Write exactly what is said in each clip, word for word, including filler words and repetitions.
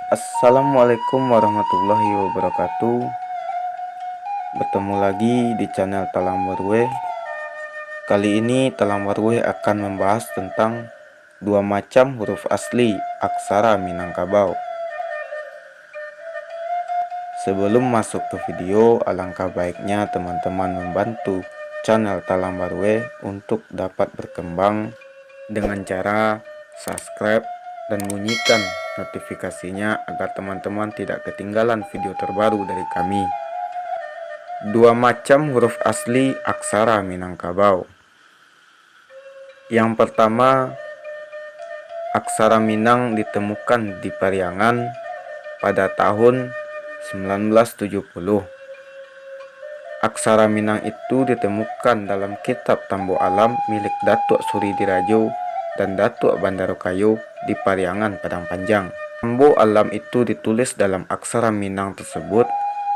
Assalamualaikum warahmatullahi wabarakatuh. Bertemu lagi di channel Talang Barueh. Kali ini Talang Barueh akan membahas tentang dua macam huruf asli aksara Minangkabau. Sebelum masuk ke video, alangkah baiknya teman-teman membantu channel Talang Barueh untuk dapat berkembang dengan cara subscribe dan bunyikan notifikasinya agar teman-teman tidak ketinggalan video terbaru dari kami. Dua macam huruf asli aksara Minangkabau. Yang pertama, aksara Minang ditemukan di Pariangan pada tahun sembilan belas tujuh puluh. Aksara Minang itu ditemukan dalam kitab Tambo Alam milik Datuak Suri Dirajo dan Datuak Bandaro Kayo di Pariangan, Padang Panjang. Tambo Alam itu ditulis dalam aksara Minang tersebut,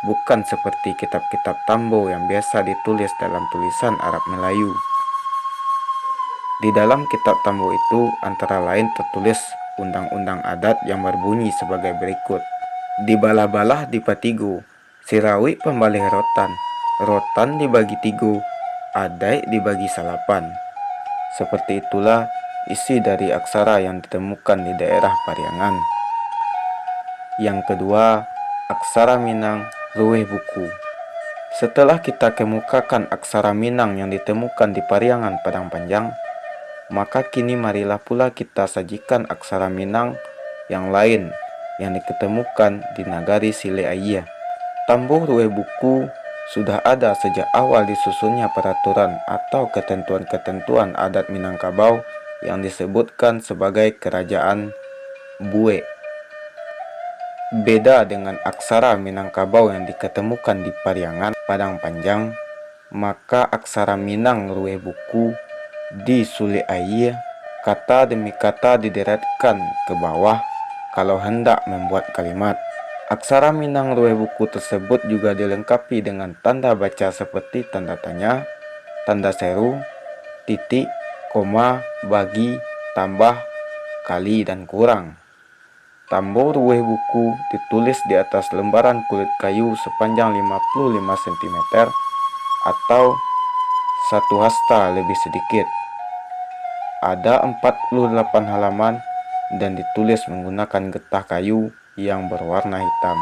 bukan seperti kitab-kitab Tambo yang biasa ditulis dalam tulisan Arab Melayu. Di dalam kitab Tambo itu antara lain tertulis undang-undang adat yang berbunyi sebagai berikut. Dibalah-balah dipatigo, sirawik pambaleh rotan, rotan dibagi tigo, adaik dibagi salapan. Seperti itulah isi dari aksara yang ditemukan di daerah Pariangan. Yang kedua, aksara Minang ruweh buku. Setelah kita kemukakan aksara Minang yang ditemukan di Pariangan, Padang Panjang, maka kini marilah pula kita sajikan aksara Minang yang lain yang diketemukan di nagari Silek Aia. Tambo ruweh buku sudah ada sejak awal disusunnya peraturan atau ketentuan-ketentuan adat Minangkabau yang disebutkan sebagai Kerajaan Buek. Beda dengan aksara Minangkabau yang diketemukan di Pariangan, Padang Panjang, maka aksara Minang ruweh buku di Silek Aia, kata demi kata dideretkan ke bawah kalau hendak membuat kalimat. Aksara Minang ruweh buku tersebut juga dilengkapi dengan tanda baca seperti tanda tanya, tanda seru, titik, koma, bagi, tambah, kali, dan kurang. Tambo ruweh buku ditulis di atas lembaran kulit kayu sepanjang lima puluh lima sentimeter atau satu hasta lebih sedikit. Ada empat puluh delapan halaman dan ditulis menggunakan getah kayu yang berwarna hitam.